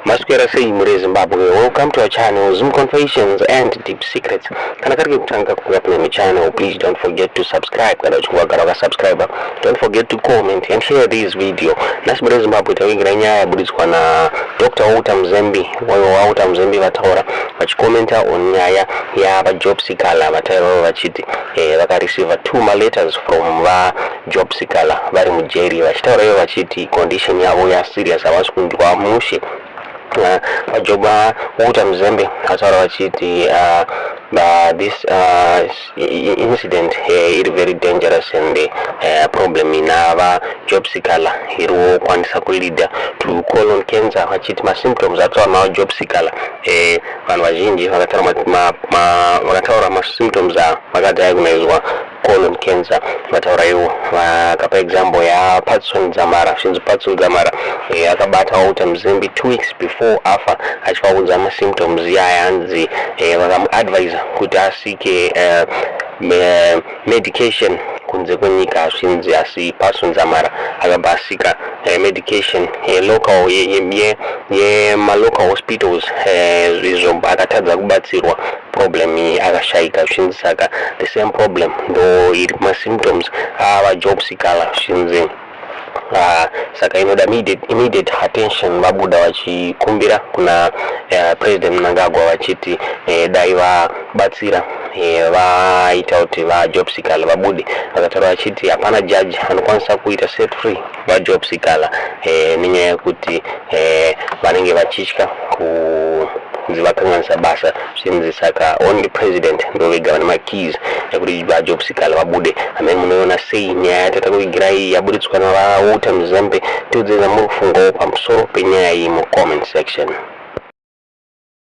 Maswera sei muri Zimbabwe? Welcome to our channel, Zoom Confessions and Deep Secrets. Kana kari kekutanga kuuya pane channel, please don't forget to subscribe. Kana uchinge wagara wakasubscribe, don't forget to comment and share this video. Nhasi muri Zimbabwe tavingira nyaya yaburitswa na Dr. Walter Mzembi. Walter Mzembi vataura vachikomenta on nyaya yavaJob Sikhala. Vataura vachiti vakareceive two letters from vaJob Sikhala vari mujeri, vachitaura ivo vachiti condition yavo yaserious, havasi kunzwa mushe. VaJob Walter Mzembi vataura vachiti this incident iri very dangerous and problem inava Job Sikhala iriwo kwanisa kuleada to colon cancer, vachiti masymptoms ataura navo Job Sikhala, vanhu vazhinji vakataura masymptoms ava vakadiagnoswa colon cancer. Vataura ivo vakapa example yaPatson Dzamara. Zvinzi Patson Dzamara akabata Walter Mzembi 2 weeks before afa, achivaudza masymptoms yaya. Hanzi vakamuadvisa kuti aseeke medication kunze kwenyika. Zvinzi asi Patson Dzamara akabva aseeka medication yelocal, yemalocal hospitals, izvo akatadza kubatsirwa problem iyi, akashayika. Zvinzi saka the same problem ndo iri kumasymptoms ava Job Sikhala. Zvinzi saka inoda immediate attention. Vabuda vachikumbira kuna President Mnangagwa vachiti dai vabatsira, vaita kuti vaJob Sikhala vabude. Vakataura vachiti hapana judge anokwanisa kuita set free vaJob Sikhala nenyaya yekuti vanenge vachitya kunzi vakanganisa basa. Zvinzi saka only president ndo vega vane makeys ekuti vaJob Sikhala vabude. Amene munoiona sei nyaya yatata kuigirai yaburitswa navaWalter Mzembi? Tiudzei zvamuri kufungawo pamusoro penyaya iyi mucomment section.